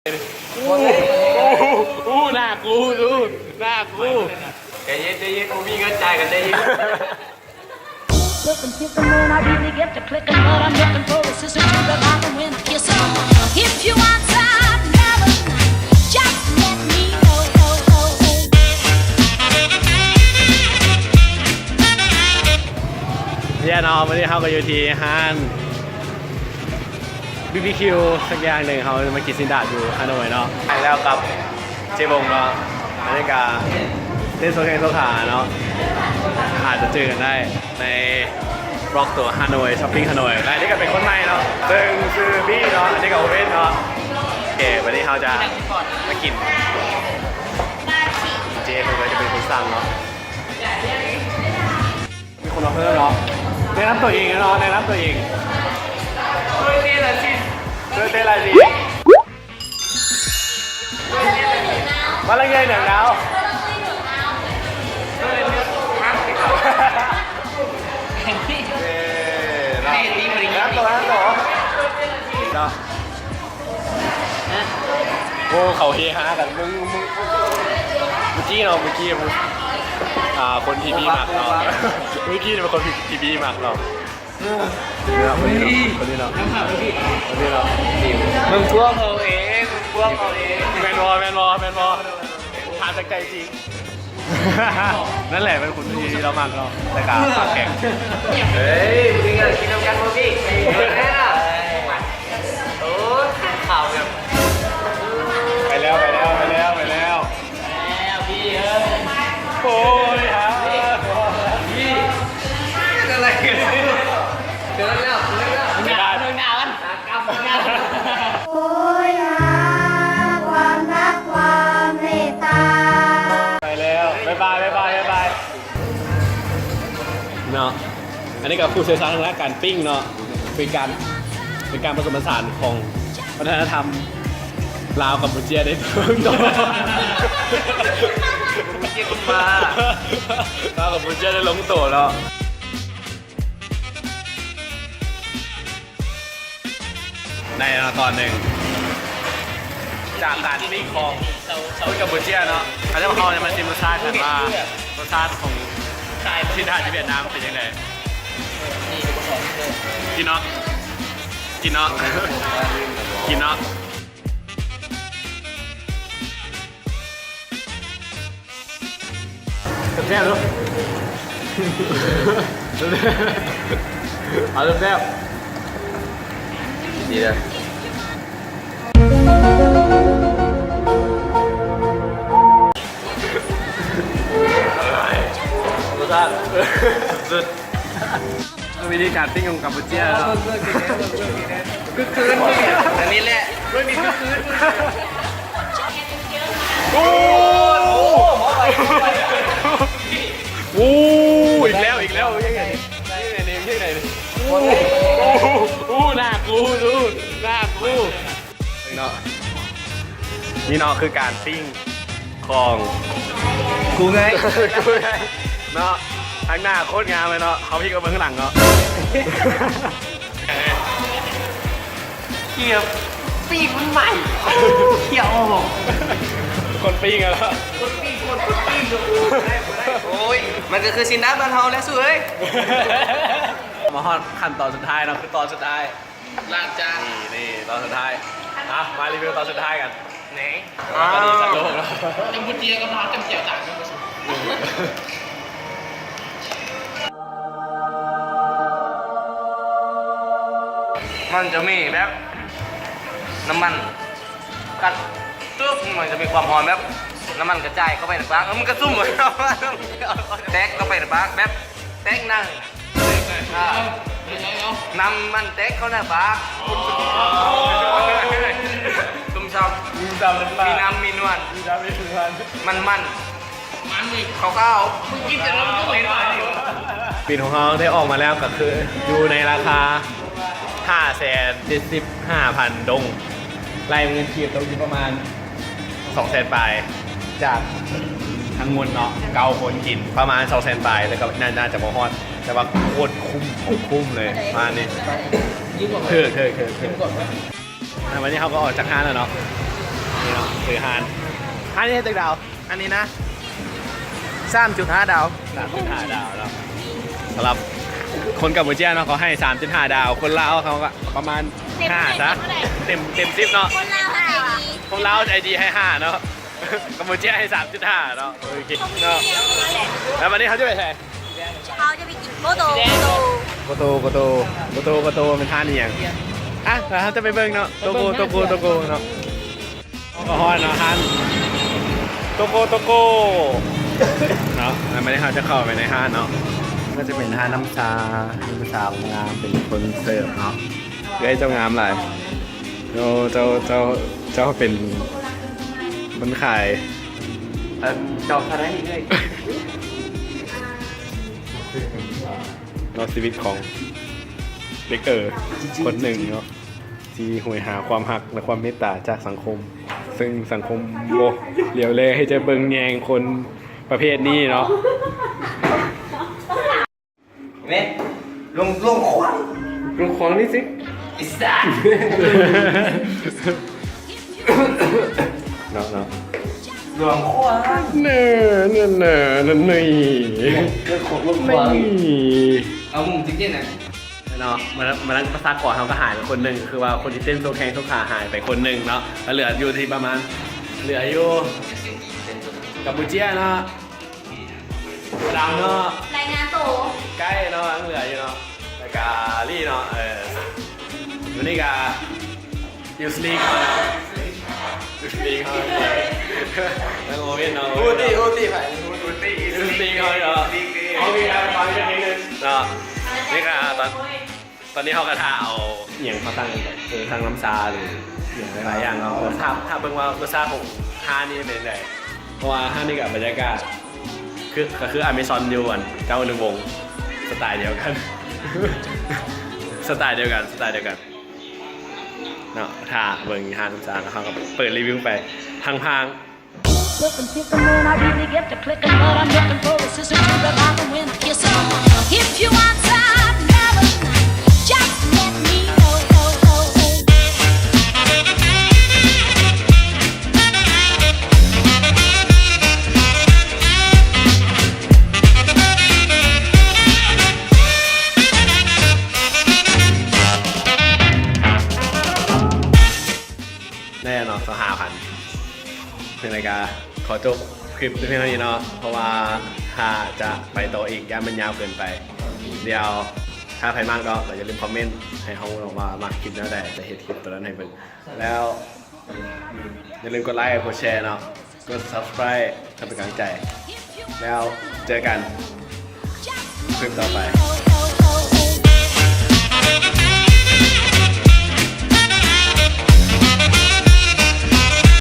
ໂອ້ ໂອ້ ໜ້າກູ ດູ ໜ້າກູ. ໃຈເຢັນ ໃຈເຢັນ ບໍ່ມີເງິນຈ່າຍກໍໃຈເຢັນ. Look and kiss the moon, I really get to clicking, but I'm looking for a sister to revive me when I kiss her. If you want some melon, just let me know. ເຢ້ເນາະ ມື້ນີ້ເຮົາກໍຢູ່ທີ່ຮ້ານ ບີບີຄິວ ສັກຢ່າງໜຶ່ງ. ເຮົາມາກິນຊີ້ນດາດຢູ່ຮາໂນຍເນາະ ແລ້ວກັບເຈບົງເນາະ. ອັນນີ້ກະເຫຼັ້ນໂຊເຄໂຊຄາເນາະ ອາດຈະເຈີກັນໄດ້ໃນບລັອກໂຕຮາໂນຍ ຊັອບປິງຮາໂນຍ. ແລະ ອັນນີ້ກະເປັນຄົນໃໝ່ເນາະ ເຊິ່ງຊື່ບີເນາະ. ອັນນີ້ກະໂອເວັນເນາະ. ໂອເຄ ວັນນີ້ເຮົາຈະມາກິນ ເຈເພິ່ນກໍຈະເປັນຄົນສັ່ງເນາະ. ມີຄົນມາເພີ່ມເນາະ. ແນະນຳຕົວເອງເນາະ ແນະນຳຕົວເອງ. ໂດຍເຕລາຊິນ ໂດຍເຕລາຊິນ ມາລະເງຍເໜືອງໜາວ. ເອີ ເນາະ ແນະນຳຕົວ ແນະນຳຕົວເນາະ. ໂອ້ ເຂົາເຮຮາກັນ ເບິ່ງ ເບິ່ງ ເມື່ອກີ້ເນາະ ເມື່ອກີ້ ອ່າ ຄົນທີ່ບີມັກເນາະ ເມື່ອກີ້ເປັນຄົນທີ່ບີມັກເນາະ. ເອີ ຄົນນີ້ເນາະ ຄົນນີ້ເນາະ ຄົນນີ້ເນາະ ເບິ່ງພວກເຮົາເອງ ເບິ່ງພວກເຮົາເອງ. ແມ່ນບໍ່ ແມ່ນບໍ່ ແມ່ນບໍ່ ຖາມຈາກໃຈຈິງ. ນັ້ນແຫຼະເປັນຄົນທີ່ລາວມັກເນາະ ແຕ່ກະປາກແຂງ. ເຮີ້ຍ ມີງານກິນນຳກັນບໍ່ພີ່? ໂອ້ຍ ຂາວແບບ ໄປແລ້ວ ໄປແລ້ວ ໄປແລ້ວ ໄປແລ້ວ ພີ່ເອີຍ. ໂອ້ຍ ຫາ ພີ່ ເປັນອະໄລກັນ? ເກີນແລ້ວ ເກີນແລ້ວ ເບິ່ງໜ້າ ເບິ່ງໜ້າມັນ. ໂອ້ຍ ຫາຄວາມຮັກຄວາມເມດຕາ. ໄປແລ້ວ ບາຍບາຍ ບາຍບາຍ ບາຍບາຍເນາະ. ອັນນີ້ກໍຜູ້ຊ່ຽວຊານທາງດ້ານການປີ້ງເນາະ ເປັນການ ເປັນການປະສົມປະສານຂອງວັດທະນະທຳລາວກັມປູເຈຍໄດ້ລົງໂຕ. ລາວກັມປູເຈຍໄດ້ລົງໂຕເນາະ. ໃນຕອນໜຶ່ງ ຈາກການປີ້ງຂອງຄົນກຳປູເຈຍເນາະ ເຂົາເຈົ້າເຂົ້າມາຊິມລົດຊາດກັນວ່າ ລົດຊາດຂອງຊີ້ນດາດຢູ່ຫວຽດນາມເປັນຈັ່ງໃດ. ກິນເນາະ ກິນເນາະ ກິນເນາະ. ແຊບໆເດີ ເອົາແຊບໆ ດີເດີ. ລົດຊາດສຸດໆ. ວິທີການປີ້ງຂອງກຳປູເຈຍເນາະ ຄຶກຄື້ນ ອັນນີ້ແຫຼະ ໂອ້ ໂອ້ ອີກແລ້ວ ອີກແລ້ວ ຍັງໄງນີ້ ຍັງໄງນີ້ ຍັງໄງນີ້ ໂອ້ ໂອ້ ໜ້າກູ ໜ້າກູ. ເນາະ ນີ້ເນາະຄືການປີ້ງຂອງກູໄງ ກູໄງເນາະ. ທາງໜ້າໂຄດງາມເລີຍເນາະ ເຮົາພິກເອົາເບິ່ງຂ້າງຫຼັງເນາະ ເກຍປີ້ງມັນໃໝ່ ເກຍອອກ ຄົນປີ້ງອະເນາະ ຄົນປີ້ງ ຄົນ ຄົນປີ້ງ ໂອ້ຍ ມັນກໍຄືຊີ້ນດາດບ້ານເຮົາແຫຼະສູເອີຍ. ມາຮອດຂັ້ນຕອນສຸດທ້າຍເນາະ ຄືຕອນສຸດທ້າຍ ລ້າງຈານ ນີ້ ນີ້ຕອນສຸດທ້າຍ ອ່ະ ມາຣີວິວຕອນສຸດທ້າຍກັນ ນີ້ ອ້າວ ກຳປູເຈຍກັບລາວ ກຳແຈ່ວຕ່າງກັນບໍ່? ມັນຈະມີແບບນ້ຳມັນກັດຕຶບ ມັນຈະມີຄວາມຫອມແບບນ້ຳມັນກະຈາຍເຂົ້າໄປໃນປາກ ເອີ ມັນກະຊຸ່ມ ແຕກເຂົ້າໄປໃນປາກ ແບບແຕກໜັງ ອ່າ ນ້ຳມັນແຕກເຂົ້າໜ້າປາກ ຊຸ່ມຊ່ຳ ມີນ້ຳມີນວນ ມີນ້ຳມີນວນ ມັນໆ ມັນນີ້ຂາວໆ ມຶງກິນແຕ່ນ້ຳ ຂອງເຮົາໄດ້ອອກມາແລ້ວກໍຄືຢູ່ໃນລາຄາຫ້າແສນເຈັດສິບຫ້າພັນດົງ ໄລ່ເປັນເງິນກີບຕົກຢູ່ປະມານ ສອງແສນປາຍ ຈາກທັງໝົດເນາະ ເກົ້າຄົນກິນປະມານສອງແສນປາຍ ແລ້ວກໍໜ້າ ໜ້າຈະບໍ່ຮອດ ແຕ່ວ່າໂຄດຄຸ້ມຂອງຄຸ້ມເລີຍ ປະມານນີ້ ຖືກ ຖືກ ຖືກ ຖືກ ອ່າ ວັນນີ້ເຮົາກໍອອກຈາກຮ້ານແລ້ວເນາະ ຄືຮ້ານ ຮ້ານນີ້ໃຫ້ຈັກດາວ? ອັນນີ້ນະ ສາມຈຸດຫ້າດາວ. ສາມຈຸດຫ້າດາວເນາະ. ສຳລັບຄົນກຳປູເຈຍເນາະ ເຂົາໃຫ້ສາມຈຸດຫ້າດາວ. ຄົນລາວເຂົາກໍປະມານຫ້າຊະ ເຕັມ ເຕັມສິບເນາະ. ຄົນລາວໃຈດີ ຄົນລາວໃຈດີໃຫ້ຫ້າເນາະ. ກຳປູເຈຍໃຫ້ສາມຈຸດຫ້າເນາະ. ໂອເຄເນາະ. ແລ້ວວັນນີ້ເຮົາຈະໄປໃສ? ເຮົາຈະໄປກິນໂກໂຕ ໂກໂຕ ໂກໂຕ ໂກໂຕ ໂກໂຕ ໂກໂຕ ເປັນຮ້ານອີ່ຫຍັງ? ອ່ະ ແລ້ວເຮົາຈະໄປເບິ່ງເນາະ. ໂຕໂກ ໂຕໂກ ໂຕໂກເນາະ. ເຮົາກໍຮອດເນາະ ຮ້ານໂຕໂກ ໂຕໂກເນາະ. ແລ້ວບັດນີ້ເຮົາຈະເຂົ້າໄປໃນຮ້ານເນາະ. ກໍຈະເປັນຮ້ານນ້ຳຊາ ມີຜູ້ສາວງາມເປັນຄົນເສີບເນາະ. ເອື້ອຍເຈົ້າງາມຫຼາຍ. ໂອ້ ເຈົ້າ ເຈົ້າ ເຈົ້າເປັນຄົນຂາຍ. ເອີ ຈອກເທົ່າໃດນີ້ເອື້ອຍ? ເນາະ ຊີວິດຂອງເດັກເອີຄົນໜຶ່ງເນາະ ທີ່ໂຫຍຫາຄວາມຮັກ ແລະ ຄວາມເມດຕາຈາກສັງຄົມ ຊຶ່ງສັງຄົມບໍ່ຫຼຽວແລທີ່ຈະເບິ່ງແຍງຄົນປະເພດນີ້ເນາະ. ແມ່ນ ລົງ ລົງຂວາງ ລົງຂວາງນີ້ຊິ ໄອ້ສັດ ເນາະ ເນາະ ຫຼວງຂວາງ ເນີ ເນີ ເນີ ເນີ ນີ້ ເລື່ອງຂອງ ເລື່ອງຂວາງນີ້ ເອົາມຸມຈິງໆນະເນາະ. ມາ ມານັ່ງປະຊາກອນເຮົາກໍຫາຍໄປຄົນໜຶ່ງ ກໍຄືວ່າຄົນທີ່ເຕັ້ນໂຊແຂ້ງໂຊຂາຫາຍໄປຄົນໜຶ່ງເນາະ. ກໍເຫຼືອຢູ່ທີ່ປະມານ ເຫຼືອຢູ່ກຳປູເຈຍເນາະ. ດຳເນາະ ລາຍງານໂຕ ໄກເນາະ ຍັງເຫຼືອຢູ່ເນາະ ແລ້ວກະລີເນາະ. ເອີ ມື້ນີ້ກະຢູສລີກເນາະ ຢູສລີກເນາະ ແລ້ວໂອເວັນເນາະ ອູຕີ ອູຕີ ໄປອູຕີ ຢູສລີກເນາະ ເນາະ. ນີ້ກະຕອນ ຕອນນີ້ເຮົາກໍຖ້າເອົາອີ່ຫຍັງເຂົ້າຕັ້ງ ເອີ ທັງນ້ຳຊາ ຫຼື ອີ່ຫຍັງຫຼາຍໆຢ່າງເນາະ. ຖ້າ ຖ້າເບິ່ງວ່າລົດຊາດຂອງຮ້ານນີ້ເປັນຈັ່ງໃດ ເພາະວ່າຮ້ານນີ້ກໍບັນຍາກາດຄື ກໍຄືອາເມຊອນຢູ່ອັນເຈົ້າໜຶ່ງວົງ ສະໄຕດຽວກັນ ສະໄຕດຽວກັນ ສະໄຕດຽວກັນເນາະ. ຖ້າເບິ່ງຮ້ານນ້ຳຊາ ເຮົາກໍເປີດຣີວິວໄປພັງໆ. Looking, kicking, man, I really get to clicking, but I'm looking for a sister to revive me when I kiss her. If you want some loving, just let me know. ແນ່ເນາະ ຊາວຫ້າພັນ. ຈັ່ງໃດກໍຂໍຈົບຄລິບແຕ່ພຽງເທົ່ານີ້ເນາະ ເພາະວ່າຖ້າຈະໄປຕໍ່ອີກ ຢ້ານມັນຍາວເກີນໄປ. ດຽວຖ້າໃຜມັກເນາະ ກໍຢ່າລືມຄອມເມັນໃຫ້ເຮົາເນາະວ່າມັກຄລິບແນວໃດ ຈະເຮັດຄລິບຕົວນັ້ນໃຫ້ເບິ່ງ. ແລ້ວຢ່າລືມກົດໄລ ກົດແຊເນາະ ກົດ Subscribe ເພື່ອເປັນກຳລັງໃຈ. ແລ້ວເຈີກັນຄລິບຕໍ່ໄປ.